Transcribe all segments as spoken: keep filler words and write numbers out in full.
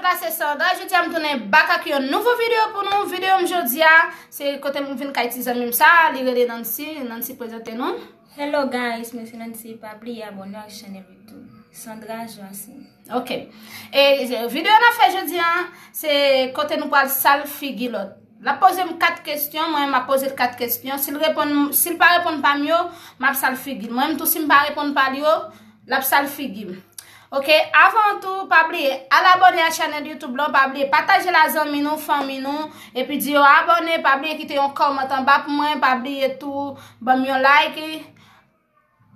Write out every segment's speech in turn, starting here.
Sa se Sandra, jodi a m tounen back ak yon nouvo videyo pou nou. Videyo m jodi a, se kote m vin kay ti zanmi m sa, li rele Nancy. Nancy, prezante nou. Hello guys, mwen se Nancy, pa bliye abòne ak chanèl YouTube Sandra Joachim. Ok. E videyo n ap fè jodi a, se kote nou pral sal figi lòt. L ap poze m kat kesyon, mwen m ap poze l kat kesyon. Si l reponn, si l pa reponn pa m yo, m ap sal figi l. Mwen m tou, si m pa reponn pa l yo, l ap sal figi m. Ok, avan tou, pa bliye al abòne a chanèl YouTube la, pa bliye pataje l a zanmi nou, fanmi nou, epi di yo abòne, pa bliye kite yon kòmant anba pou mwen, pa bliye tou ban m yon like.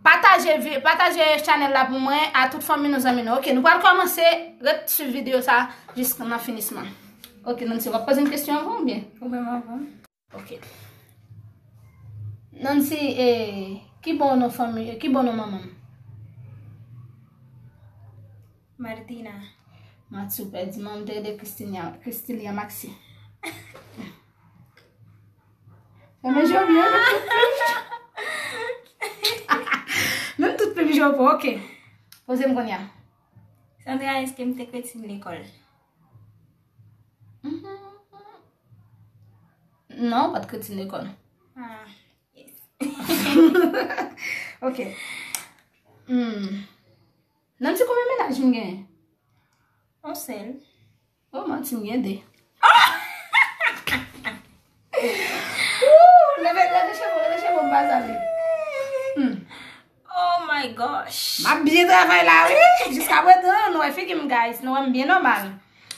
Pataje vi-, pataje chanèl la pou mwen, a tout fanmi nou, zanmi nou. Ok, nou pral kòmanse, ret swiv videyo sa jiska nan finisman. Ok, Nancy, w ap poze m kesyon avan oubyen? Ou menm avan. Ok. Nancy, eh, ki bon non fanmi, ki bon non manman m? Martina. Matthew pèdi manman m te rele Christina, Christilia Maxi. Fèmen je w byen, menm tout plim. Menm tout plim je w pran, ok. Poze m kounye a. Sandra, èske m te kretin lekòl? Mhm. Non, ou pa t kretin lekòl. Ah, yes. Ok. Hmm. Nancy, konbyen mennaj m genyen? Yon sèl. Oh, manti, m gen de. Ooh, leve, leve cheve, leve cheve, m pa sale. Hmm. Oh my gosh. M ap byen travay la, wi. Jiska prezan, nou wè figi m, guys. Nou wè m byen nòmal.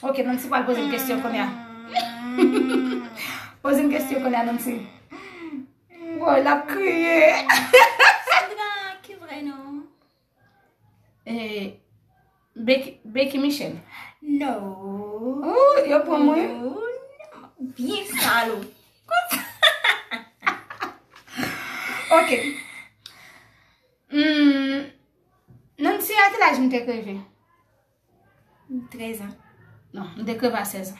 Ok, Nancy pral poze m kesyon kounye a. Poze m kesyon kounye a, Nancy. Woy, l ap kriye. Sandra, ki vrè non? Eh, Becky, Becky Michel. No. Oh, yo pran mwen. No. Byen sal ou. Ok. Hmm, Nancy, a ki laj m te kreve? Trèz an. Non, m te kreve a sèz an.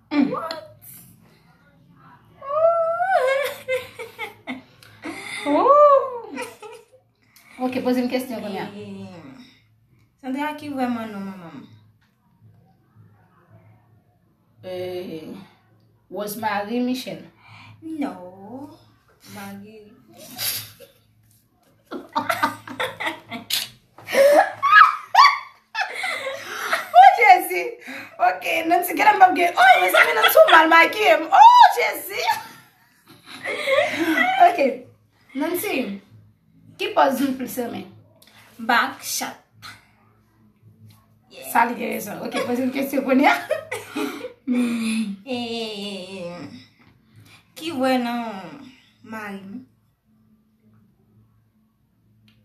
Hmm. What? Ooh. Ok, poze m kesyon kounye a. Eh, Sandra, ki vrèman non manman m? Eh, Rosemary Michel. No. Marie. Oh, Jezi. Ok, Nancy, genlè m p ap gen. Oh, mezanmi, Nancy, ou mal makiye m. Oh, Jezi. Ok. Nancy, ki pòz nou plis renmen? Back shot. Yeah. Sa li gen rezon. Ok, poze m kesyon kounye a. Hmm. Eh, ki vrè non mari m?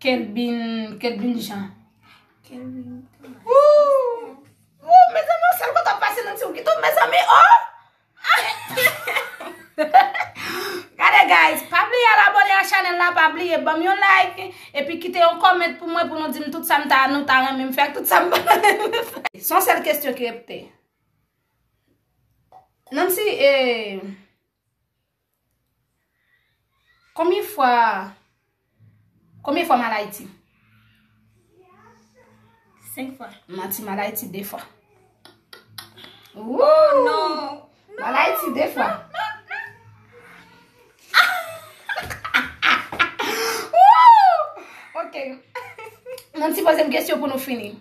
Kelvin, Kelvin Jean. Kelvin Thomas. Woo! Woo, mezanmi, yon sèl kote w ap pase nan ti ou ki tou, mezanmi, oh! Gade, guys, pa bliye al abòne a chanèl la, pa bliye ban m yon like, epi kite yon comment pou mwen, pou nou di m tout sa m ta, nou ta renmen m fè, ak tout sa m pa renmen m fè. Se yon sèl kesyon ki repete. Nancy, eh, Konbyen fwa, konbyen fwa m al Ayiti? Senk fwa. Manti, m al Ayiti de fwa. Woo! Oh, non. M al Ayiti de fwa. Woo! Ok. Nancy, poze m kesyon pou nou fini.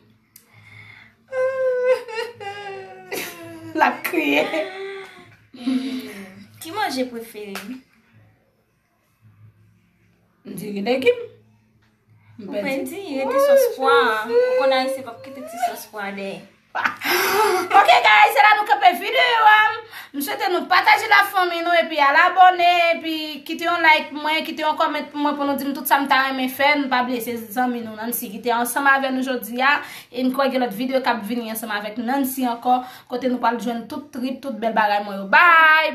L ap kriye. Ki manje prefere m? M diri legim. M pèdi. Ou pèdi, rete sòs pwa. Ou konn Ayisyen p ap kite ti sòs pwa dèyè. Ok, guys, se la nou kanpe videyo a. M swete nou pataje l ak fanmi nou epi al abòne, epi kite yon like pou mwen, kite yon comment pou mwen, pou nou di m tout sa m ta renmen fè. Nou pa bliye se zanmi nou Nancy ki te ansanm avè nou jodi a. E m kwè gen lòt videyo k ap vini ansanm avèk Nancy ankò, kote nou pral jwenn tout trip, tout bèl bagay mwen yo. Bye!